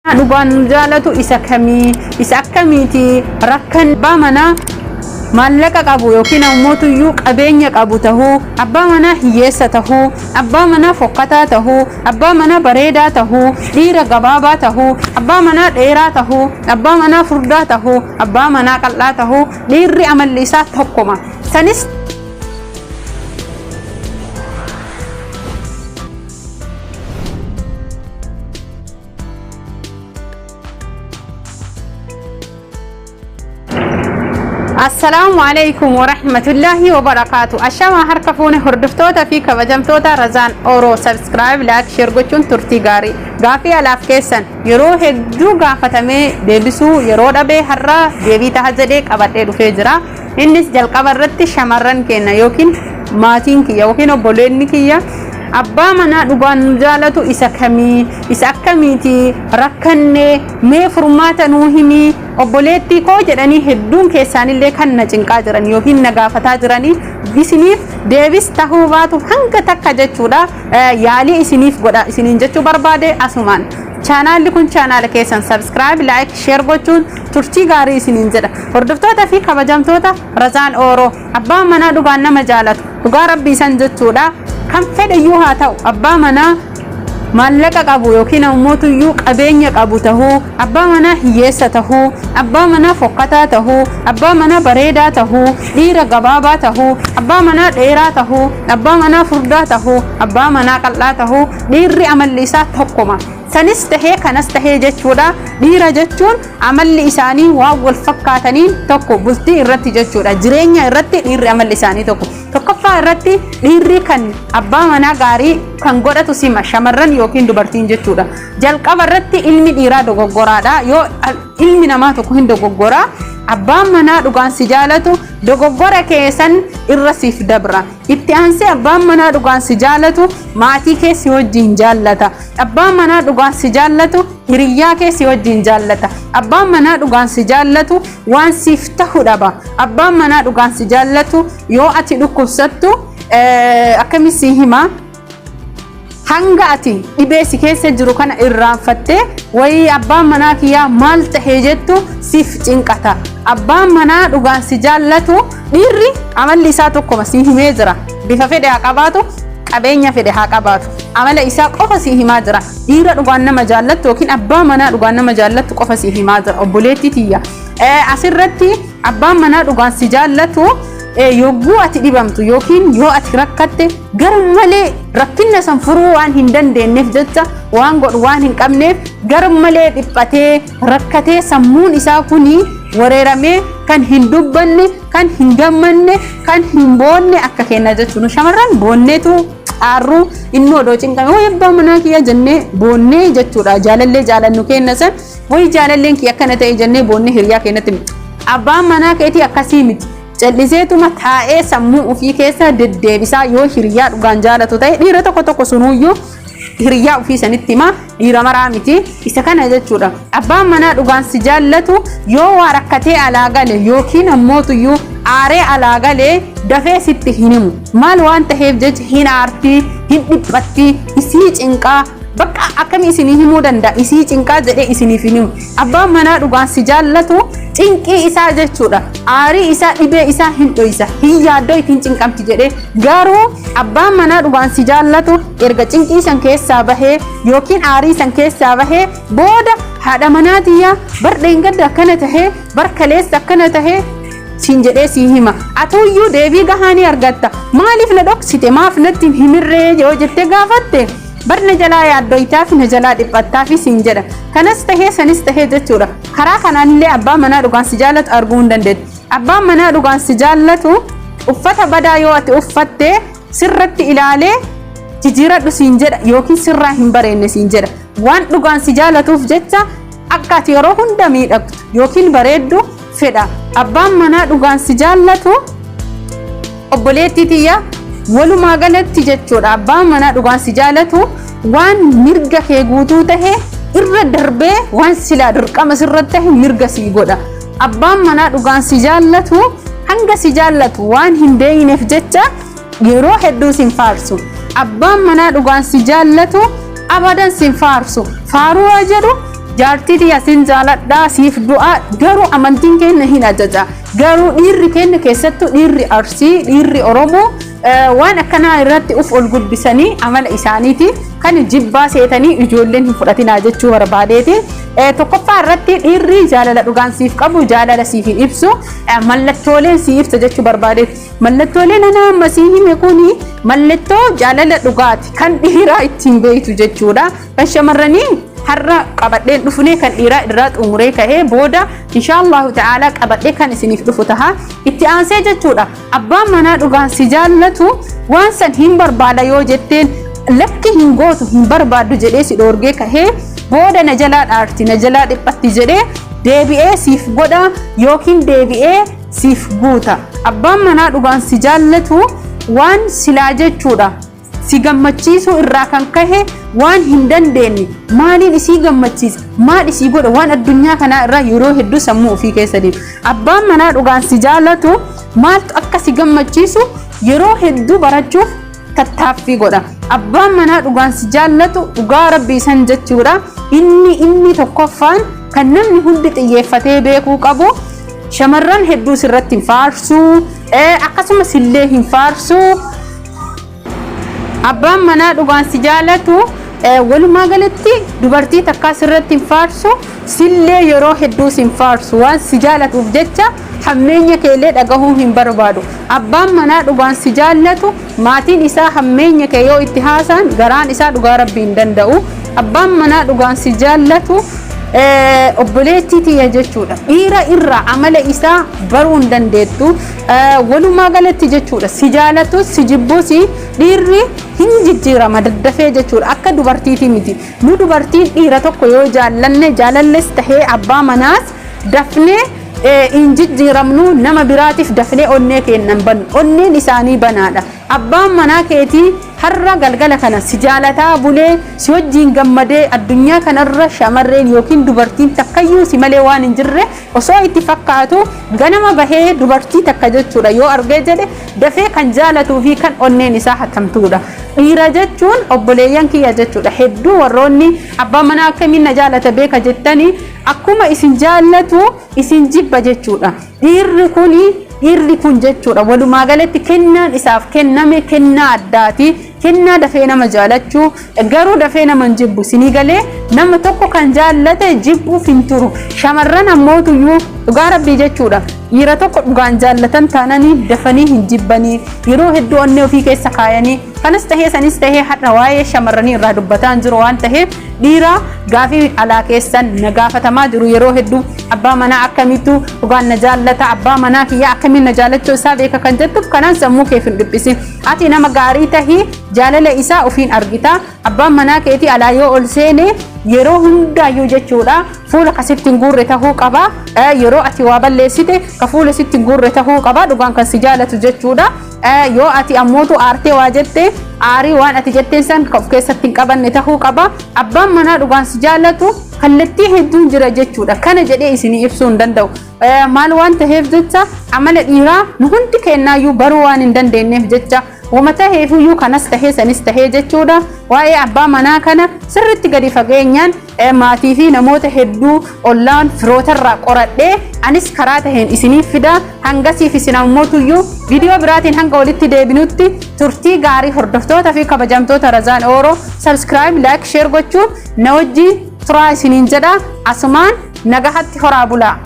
Dhugaan nu jaalatu isa kamii? Isa akkamiiti? Rakkan abbaa manaa maallaqa qabu yookiin ammoo qabeenya qabu tahuu, abbaa manaa hiyyeessa tahuu, abbaa manaa fokkataa tahuu, abbaa manaa bareedaa tahuu, dhiira gabaabaa tahuu, abbaa manaa dheeraa tahuu, abbaa manaa furdaa tahuu, abbaa manaa qal'aa tahuu, dhiirri amalli isaa tokkuma. Sanis Assalaamu alaikum warahmatullahi wabarakaatu. Ashamaa harka fuune hordoftoota fi kabajamtoota Razaan Oro subscribe, like, share gochuun turtii gaarii. Gaafii alaaf keessan yeroo hedduu gaafatamee deebisuu yeroo dhabee har'a deebii taha jedhee qabadhee dhufee jira. Innis jalqaba irratti shamarran keenya yookiin maatiin kiyya yookiin obboleonni kiyya abbaa manaa dhugaan nu jaalatu isa kamii? Isa akkamiiti? Rakkannee mee furmaata nuu himii? Obboleettii koo jedhanii hedduun keessaanillee kan na cinqaa jiran yookiin na gaafataa jiranii isiniif deebis tahuu baatu hanga takka jechuudha yaalii isiniif godha isiniin jechuu barbaade. Asumaan chaanaalli kun chaanaala keessan subscribe, like, share gochuun turtii gaarii isiniin jedha. Hordoftoota fi kabajamtoota Razaan Ooroo, abbaan manaa dhugaan nama jaalatu dhugaa rabbii san jechuudha kan fedhayyuu haa ta'u, abbaa manaa maallaqa qabu yookiin ammoo qabeenya qabu tahuu, abbaa manaa hiyyeessa tahuu, abbaa manaa fokkataa tahuu, abbaa manaa bareedaa tahuu, dhiira gabaabaa tahuu, abbaa manaa dheeraa tahuu, abbaa manaa furdaa tahuu, abbaa manaa qal'aa tahuu, dhiirri amalli isaa tokkuma. Sanis tahee kanas tahee jechuudha. Dhiira jechuun amalli isaanii waan wal fakkaataniin tokko bultii irratti jechuudha. Jireenya irratti dhiirri amalli isaanii tokko. Tokkoffaa irratti dhiirri kan abbaa manaa gaarii kan godhatu sima shamarran yookiin dubartiin jechuudha. Jalqaba irratti ilmi dhiiraa dogoggoraadha. Yoo ilmi namaa tokko hin dogoggoraa, abbaan manaa dhugaan si jaalatu dogoggora keessan irra siif dabra. Itti aansee abbaan manaa dhugaan si jaalatu maatii kee si wajjin jaallata. Abbaan manaa dhugaan si jaallatu hiriyyaa kee si wajjin jaallata. Abbaan manaa dhugaan si jaallatu waan siif tahu dhaba. Abbaan manaa dhugaan si jaallatu yoo ati dhukkubsattu akkami si hima, hanga ati dhibee si keessa jiru kana irraanfattee wayii abbaan manaa kiyyaa maal tahee jettu siif cinqata. Abbaan manaa dhugaan si jaallatu dhiirri amalli isaa tokkoma si himee jira. Bifa fedhe haa qabaatu, qabeenya fedhe haa qabaatu. Amala isaa qofa si himaa jira. Dhiira dhugaan nama jaallattu yookiin abbaa manaa dhugaan nama jaallattu qofa si himaa jira. Obboleettii tiyya. Asirratti abbaan manaa dhugaan si jaallatu yogguu ati dhibamtu yookiin yoo ati rakkatte gar malee rakkinna san furuu waan hin dandeenyeef jecha, waan godhu waan hin qabneef gar malee dhiphatee rakkatee sammuun isaa kuni wareeramee kan hin dubbanne, kan hin gammanne, kan hin boonne akka kenna jechuun. Shamarran boonneetu aarruu inni odoo cinqame wayi abbaa manaa kiyya jennee boonnee jechuudha. Jaalallee jaalannu kenna san wayi jaalalleen kiyya akkana ta'e jennee boonnee hiriyaa keenyatti. Abbaan manaa keetii akkasii miti. Calliseetuma taa'ee sammuu ofii keessa deddeebisaa. Yoo hiriyaa dhugaan jaalatu ta'e, dhiira tokko tokko sunuyyuu hiriyaa ofii sanitti himaa, dhiira maraa miti isa kana jechuudha. Abbaan manaa dhugaan si jaallatu yoo waa rakkatee alaa gale yookiin ammootuyyuu aaree alaa galee dafee sitti hin himu. Maal waan ta'eef jecha hin aartii, hin dhiphattii, isii cinqaa, bakka akkamii isinii himuu danda'a, isii cinqaa jedhee isiniif hin himu. Abbaan manaa dhugaan si jaallatu cinqii isaa jechuudha. Aarii isaa, dhibee isaa hin dhoysa. Hin yaaddoo ittiin cinqamti jedhee. Garuu abbaan manaa dhugaan si jaallatu erga cinqii san keessaa bahee yookiin aarii san keessaa bahee booda haadha manaa tiyyaa bar dheengadda akkana tahee, bar kaleessa akkana tahee siin jedhee sii hima. Atuyyuu deebii gahaa ni argatta. Maaliif na dhoksite, maaf natti hin himirree yoo jettee gaafatte, bar na jalaa yaaddoytaa fi na jalaa dhiphattaa fi siin jedha. Kanas tahee sanis tahee jechuudha. Karaa kanaanillee abbaa manaa dhugaan si jaallatu arguu hin dandeettu. Abbaan manaa dhugaan si jaallatu uffata badaa yoo ati uffatte sirratti ilaalee jijjiiradhu siin jedha yookiin sirraa hin bareenne siin jedha. Waan dhugaan si jaallatuuf jecha akka ati yeroo hunda miidhagdu yookiin bareeddu fedha. Abbaan manaa dhugaan si jaallatu, obboleettii tiyya, walumaa galatti jechuudha, abbaan manaa dhugaan si jaalatu waan mirga kee guutuu tahe irra darbee waan silaa dirqama sirratti tahe mirga sii godha. Abbaan manaa dhugaan si jaallatu hanga si jaallatu waan hin beeyneef jecha yeroo hedduu sin faarsu. Abbaan manaa dhugaan si jaallatu abadan sin faarsu. Faaruu yoo jedhu Jaartii tiyya sin jaaladhaa, siif du'a, garuu amantiin keenya hin ajaja. Garuu dhiirri keenya, keessattuu dhiirri Arsii, dhiirri Oromoo, waan akkanaa irratti uf ol guddisanii amala isaaniiti kan jibbaa seetanii ijoolleen hin fudhatinaa jechuu barbaadeeti. Tokkoffaa irratti, dhiirri jaalala dhugaan siif qabu jaalala siif hin ibsu, mallattooleen si ibsa jechuu barbaadeeti. Mallattooleen ana amma sii hime kuni mallattoo jaalala dhugaati kan dhiiraa ittiin beektu jechuudha. Kan shamarranii har'a qabadheen dhufne, kan dhiiraa irraa xumuree kahee booda inshaallahu ta'ala qabadhee kan isiniif dhufu taha. Itti aansee jechuudha, abbaan manaa dhugaan si jaallatu waan san hin barbaada yoo jetteen, lakki hin gootu, hin barbaaddu jedhee si dhoorgee kahee, booda na jalaa dhaarti, na jalaa dhiphatti jedhee deebi'ee siif godha yookiin deebi'ee siif guuta. Abbaan manaa dhugaan si jaallatu waan silaa jechuudha si gammachiisuu irraa kan kahe waan hin dandeenye, maaliin isii gammachiisa, maal isii godha, waan addunyaa kanaa irraa yeroo hedduu sammuu ofii keessa deemu. Abbaan manaa dhugaan si jaallatu maaltu akka si gammachiisu yeroo hedduu barachuuf tattaaffii godha. Abbaan manaa dhugaan si jaallatu, dhugaa rabbii san jechuudha, inni tokkoffaan kan namni hundi xiyyeeffatee beekuu qabu, shamarran hedduu sirratti hin faarsuu, akkasumas illee hin faarsuu. Abbaan manaa dhugaan si jaalatu walumaa galatti dubartii takkaa sirratti hin faarsu, sillee yeroo hedduu sin faarsu. Waan si jaalatuuf jecha hammeenya keellee dhagahuu hin barbaadu. Abbaan manaa dhugaan si jaallatu maatiin isaa hammeenya kee yoo itti haasa'an garaan isaa dhugaa rabbii hin danda'u. Abbaan manaa dhugaan si jaallatu, obboleettii tiyya jechuudha, dhiira irraa amala isaa baruu hin dandeettu. Walumaa galatti jechuudha, si jaalatu si jibbuus dhiirri hin jijjiirama daddafee jechuudha, akka dubartiiti miti. Nu dubartiin dhiira tokko yoo jaallanne, jaalalles tahee abbaa manaas, dafnee hin jijjiiramnu. Nama biraatiif dafnee onnee kennan banu, onneen isaanii banaadha. Abbaan manaa keetii har'a galgala kana si jaalataa bulee, si wajjiin gammadee, addunyaa kanarra shamarreen yookiin dubartiin takkayyuu si malee waan hin jirre osoo itti fakkaatu, ganama bahee dubartii takka jechuudha yoo argee jedhe, dafee kan jaalatuu fi kan onneen isaa hatamtuudha. Dhiira jechuun, obboleeyyan kiyya jechuudha, hedduu warroonni abbaa manaa akkamiin na jaalata beeka jettanii, akkuma isin jaallatu isin jibba jechuudha. Dhiirri kun jechuudha, walumaa galatti kennaan isaaf kenname kennaa addaati. Kennaa dafee nama jaalachuu, garuu dafee nama hin jibbu. Sinii galee, nama tokko kan jaallate jibbuuf hin turu. Shamarran ammootuyyuu dhugaa rabbii jechuudha, dhiira tokko dhugaan jaallatan taananii dafanii hin jibbanii, yeroo hedduu onnee ofii keessa kaayanii. Kanas tahee sanis tahee, har'a waa'ee shamarranii irraa dubbataa jiru waan taheef, dhiira gaafii alaa keessan na gaafatamaa jiru yeroo hedduu, abbaa manaa akkamiitu dhugaan na jaallata, abbaa manaa kiyyaa akkamiin na jaallachuu isaa beeka kan jettuuf, kanaan sammuu keef hin dhiphisin. Ati nama gaarii tahii, jaalala isaa ofiin argita. Abbaan manaa keetii alaa yoo ol seene yeroo hundaayyuu jechuudha fuula kasitti hin guurre tahuu qaba. Yeroo ati waa balleessite ka fuula sitti hin guurre tahuu qaba, dhugaan kan si jaalatu jechuudha. Yoo ati ammootu aartee waa jette, aarii waan ati jetteen san ka of keessatti hin qabanne tahuu qaba. Abbaan manaa dhugaan si jaalatu kallattii hedduun jira jechuudha. Kana jedhee isinii ibsuu hin danda'u. Maal waan taheef jecha, amala dhiiraa nu hundi kennaayyuu baruu waan hin dandeenyeef jecha. Wama taheefiyyuu, kanas tahee sanis tahee jechuudha, waa'ee abbaa manaa kana sirritti gadi fageenyaan maatii fi namoota hedduu ollaan firootarraa qoradhee anis karaa taheen isiniif fida. Hangasiif isin ammootuyyuu viidiyoo biraatiin hanga walitti deebinutti turtii gaarii. Hordoftoota fi kabajamtoota Razaan Ooroo, subscribe, like, share gochuun na wajjiin turaa isiniin jedha. Asumaan nagahatti horaa bulaa.